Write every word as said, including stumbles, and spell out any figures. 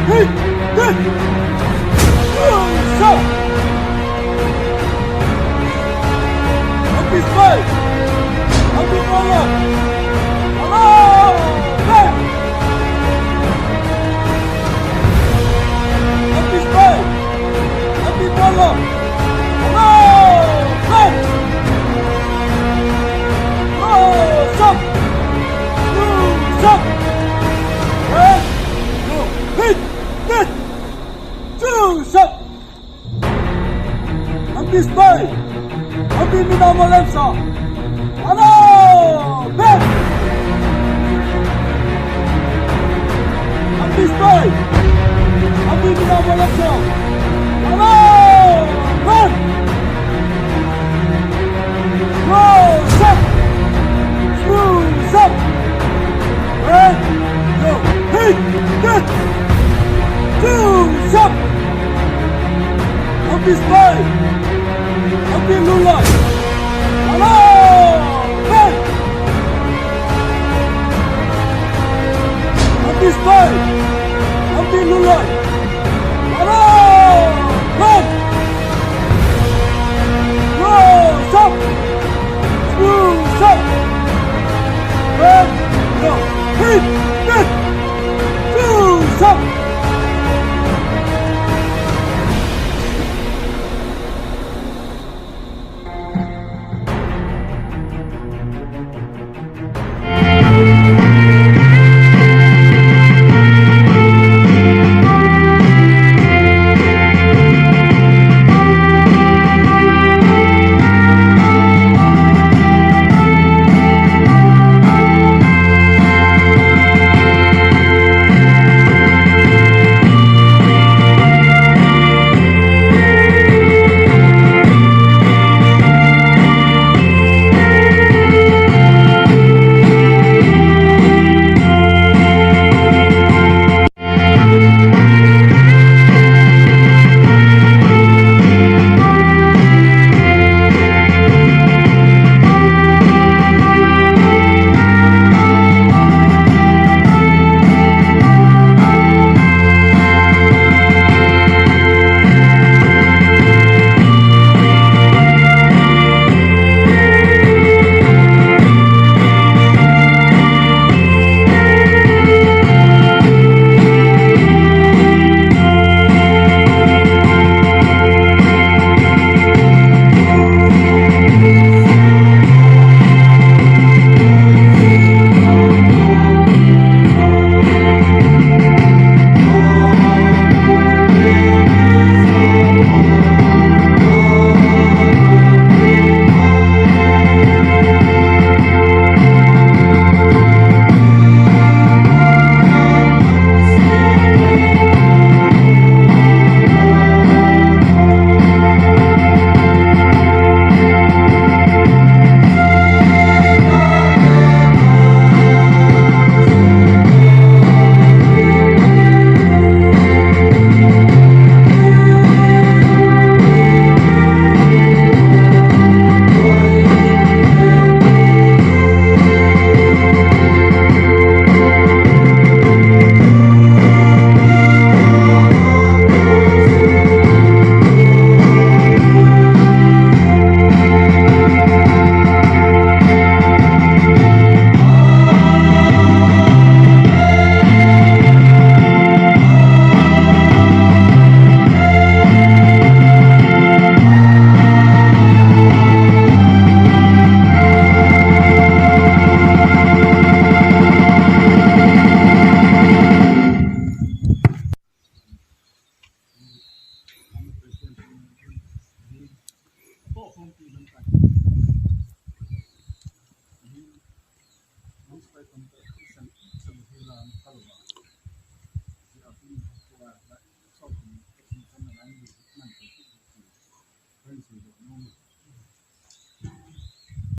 Hey! Hey! Sa! Happy Spy! Happy Power! Hello! Hey! Happy Spy! Happy Power! Hello! Hey! Close up! Close up! Hey! Go! Hey! Hey! Close up! Happy Spy! Happy Minamo Lemsa! Hello! Back! Happy Spy! Happy Minamo Lemsa! Hello! Back! Close up! Close up! Hey! Go! Hey! Get! Close up! Happy Spy! Happy Lulai! Hello! Hey! Happy Spy! Happy Lulai! Hello! Hey! Close up! Close up! Hey! Go! Hey! Hey! Close up!